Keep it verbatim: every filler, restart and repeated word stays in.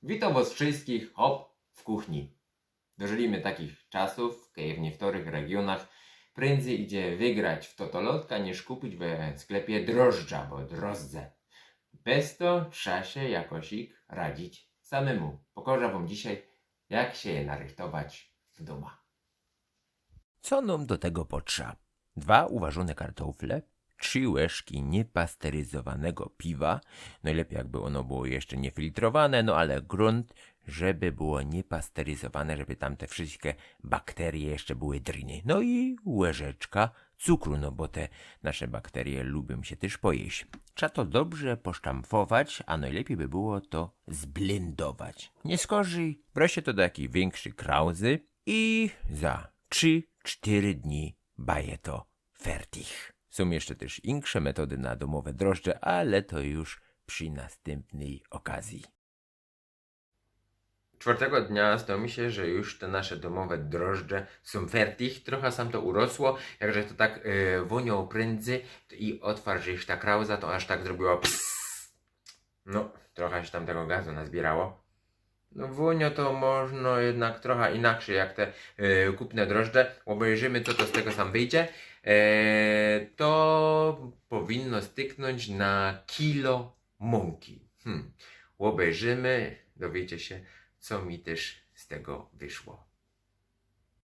Witōm wos wszyskich, hop, w kuchni. Dożyli my takich czasōw, kej w niyktorych regiōnach prędzyj idzie wygrać w totolotka, niż kupić we sklepie drożdża, abo drożdże. Bez to trza sie jakosik radzić samymu. Pokŏżã wōm dzisiej, jak sie je narychtować w dōma. Co nōm do tego potrza? Dwa uwarzōne kartofle, trzi łyżki niypasteryzowanego piwa, nojlepij jakby ôno było jeszcze niyfiltrowane, no ale grunt, żeby było niypasteryzowane, żeby tam te wszyske bakterie jeszcze były driny. No i łyżeczka cukru, no bo te nasze bakterie lubiōm sie tyż pojeść. Trza to dobrze posztamfować, a nojlepij by było to zblyndować. Niy skorzij, brŏ sie to do jakij wiynkszyj krauzy i za trzi, sztyry dni baje to fertich. Sōm jeszcze tyż insze metody na dōmowe drożdże, ale to już przi nastympnyj ôkazyji. Czwortego dnia zdŏ mi sie, że już te nasze dōmowe drożdże sōm fertich. Trocha sam to urosło, jakże to tak yy, wōnioł prędzyj i ôtwarzysz ta krauza, to aż tak zrobiło psss. No, trocha sie tam tego gazu nazbierało. No, wōnioł to możno jednak trocha inaczyj jak te yy, kupne drożdże. Ôbejrzymy, co to z tego sam wyjdzie. Yy, to powinno styknōńć na kilo mōnki. Hmm. Ôbejrzymy, dowiecie sie, co mi tyż z tego wyszło.